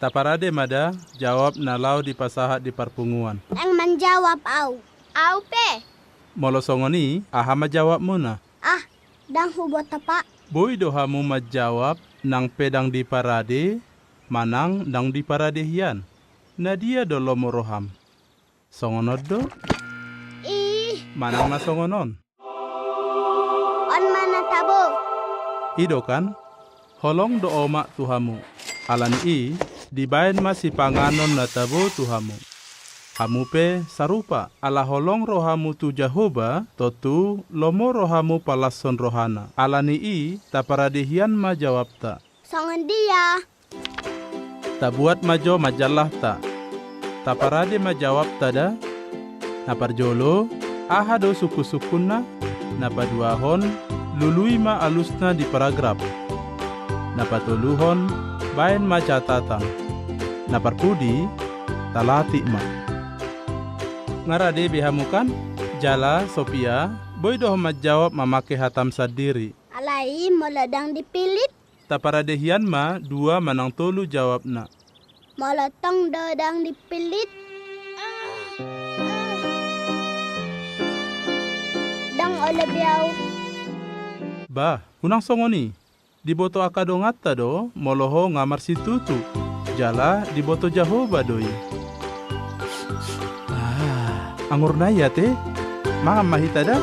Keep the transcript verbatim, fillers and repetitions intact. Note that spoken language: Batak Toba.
Taparade ma da jawab na laho dipasahat di parpunguan. Ndang manjawab au. Au pe. Molo songon i, aha ma jawabmuna? Ah, ndang huboto, Pak. Boi do hamu manjawab nang pe ndang diparade, manang ndang diparade hian. Na dia do lomo roham? Songon on do? Ih. Manang na songon on? On ma na tabo. I do kan? Holong do omak tu hamu. Ala ni i, dibaen ma sipanganon na tabo tu hamu. Hamu pe sarupa, ala holong rohamu tu Jahowa, tontu lomo rohamu palashon rohana. Ala ni i, taparade hian ma jawabta. Songon dia? Tabuat ma jo manjallahta. Taparade ma jawabta da. Na parjolo, aha do sungkunsungkunna? Na paduahon, lului ma alusna di paragraf. Na patoluhon, baen ma catatan. Na parpudi, talatik ma. Nga rade be hamu kan? Jala, Sofia, boi do ho manjawab mamake hatam sandiri. Alai molo ndang dipillit? Taparade hian ma dua manang tolu jawabna. Molo tong do ndang dipillit? Ndang olo be au. Bah, unang songon i. Diboto angka donganta do molo ho nga marsitutu. Jala diboto Jahowa do i. Ah, anggur na i ate. Mangan ma hita da.